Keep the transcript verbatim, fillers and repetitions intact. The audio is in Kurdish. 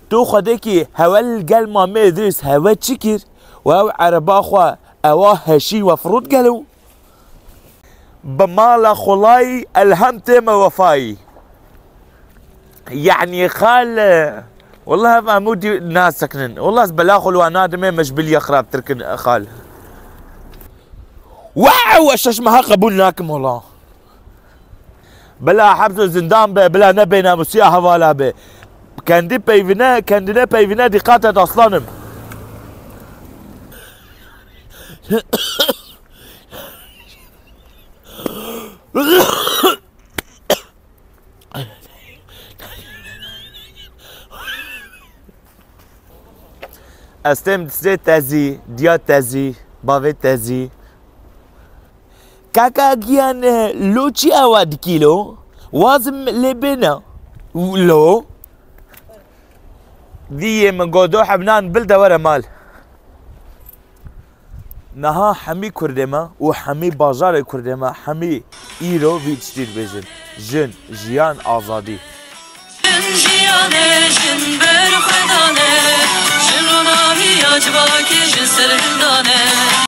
Tu xwedekî hewe li gel Mamê Îdrîs hewe çi kir? Û ew ereba xwe ewa heşî we firot gelo? Bi mala xulayî elhem tême wefayî. Yanî xal, wallah ev hemû dî nasekinin. Wallah ez bela xwe li wan nadim ê me ji bilî xirabtir kin xal. Wow, ez şeş meha qebûl nakim wala. Bila hebs û zindan be, bila ne bênamûsiya hevala be. Kendi peyvine, kendine peyvine dikkat et aslanım. Ez têm distê tezî, diya tezî, bavê tezî. Kaka giyan, lo çi ewa dikî lo? Wazim lê bêne. Lo? Diyê min got, do hebnan bil de were mal. Niha hemî kurdê me û hemî bajarê kurdê me, hemî îro vî tiştî dibêjin. Jin, jiyan, azadî. Jin jiyanê, jin